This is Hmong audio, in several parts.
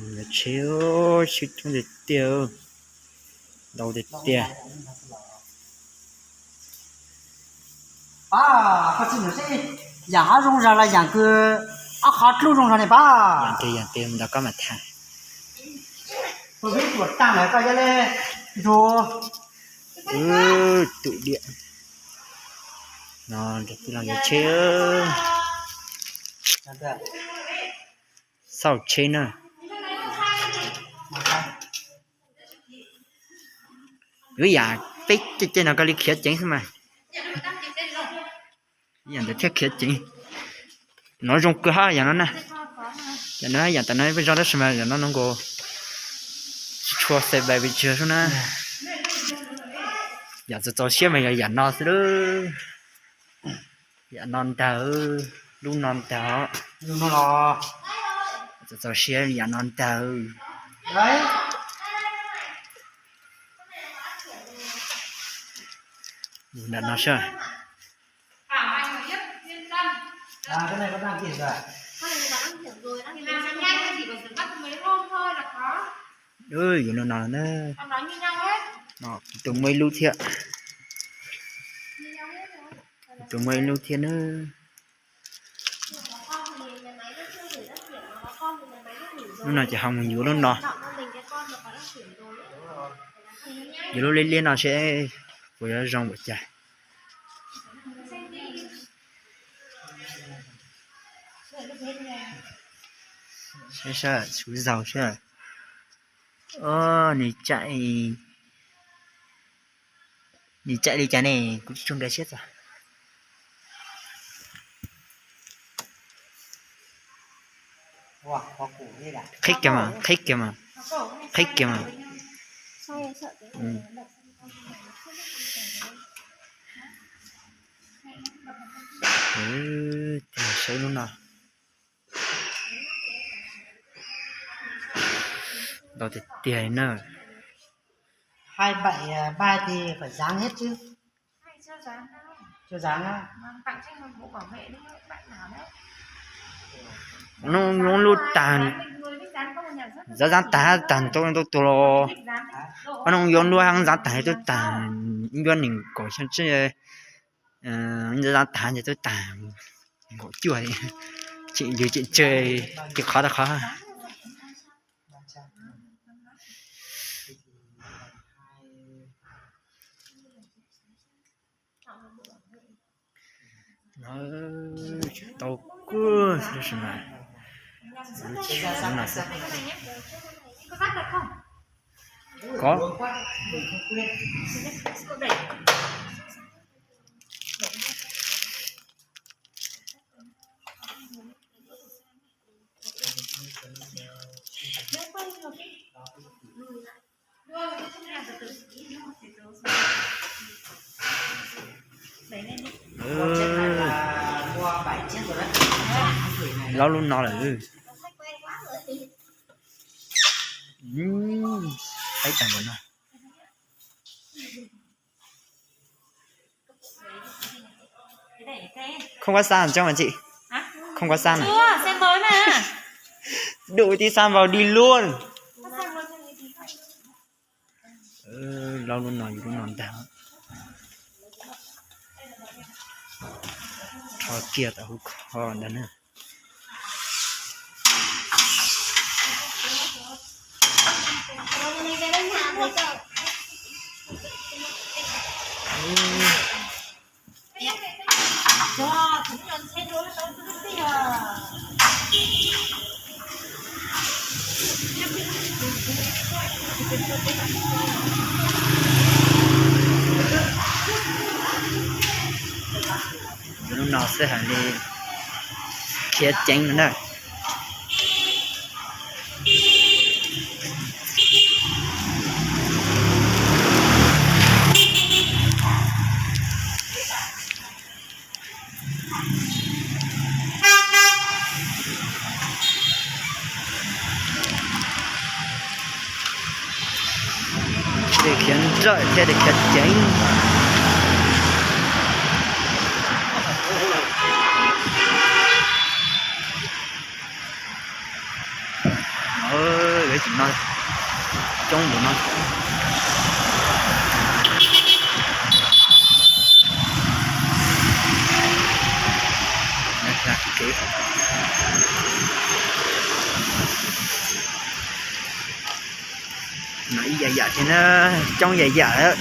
Tsheb, tsheb coob tiag tiag, ntau tiag tiag. Pab, koj tsis ntawm seb yaam hab zoo zag los yaam kws ob qhov dlub zoo zag ne pab. Yaam twg yaam twg ntawd koj mam tham. Tus peb tuam taag lawm koj yog le ntug. Tus diam no tij laug yuav tsheb, xauj tsheb na. Yuav yaam peb caij caij no koj li khiav ceev xwb mas. Yaam ntawd thiaj khiav ceev. No zoo kawg hab yaam no na. Yaam no yaam tas no peb zog tab sis mas yaam no no nkaus tsis tshua xav pais pes tsawg xwb na. Yaam txaus txaus siab mas yog yaam no xwb lawm. Yaam no ntag, lub no ntag. Txaus txaus siab yaam no ntag. Mus nram no seb. Yuav no no na. Tus muaj ib lub thiab. Tus muaj ib lub thiab na. Lub no ces ho mus yuav lub no. Yuav lub liab liab no seb puas yuav zoo npaum cas. Saib seb, suv zaus seb. Nws, nws tsaim li cas ne, kuv tsis tshua nkag siab txog. Qhib kiag mas, qhib kiag mas, qhib kiag mas. Saib lub no. Ntau tiag tiag li na. Hnub lub tag, zav zav tag tag ntau ntau tuag los. Hnub yuav lub zav tag tuaj tag, yuav nees nkaum xyoo tsi, zav zav tag ces tuaj tag nees nkaum cuaj li. Tseem yws tseem tsawg, tseem qhov rau qhov. No tau kuj tab sis mas lub tsis no xwb. Kov. Laub lub no lawm. Qaib tag npaum no. Không có sang cho mà chị. Không có sang à? Đủ tí sang vào đi luôn. Laub lub no yus lub no ntag. Rho kiag tau hauv kho ntag na. Lub no xwb heev li, khiav ceev no na. Thiaj li khiav nrawm thiaj li khiav ceev. Ib tug no coob npaum no. No ib yam yam thiab na, coob yam yam lawm.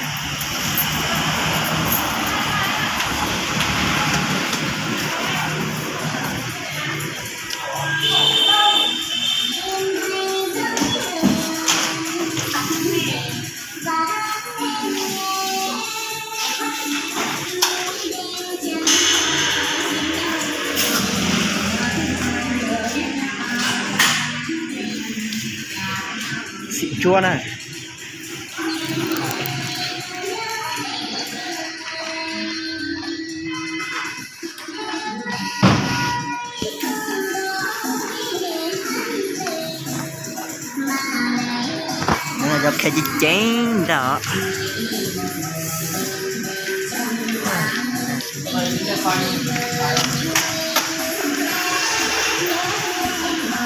Xim tsuab na. Cov khe ceev ceev ntag.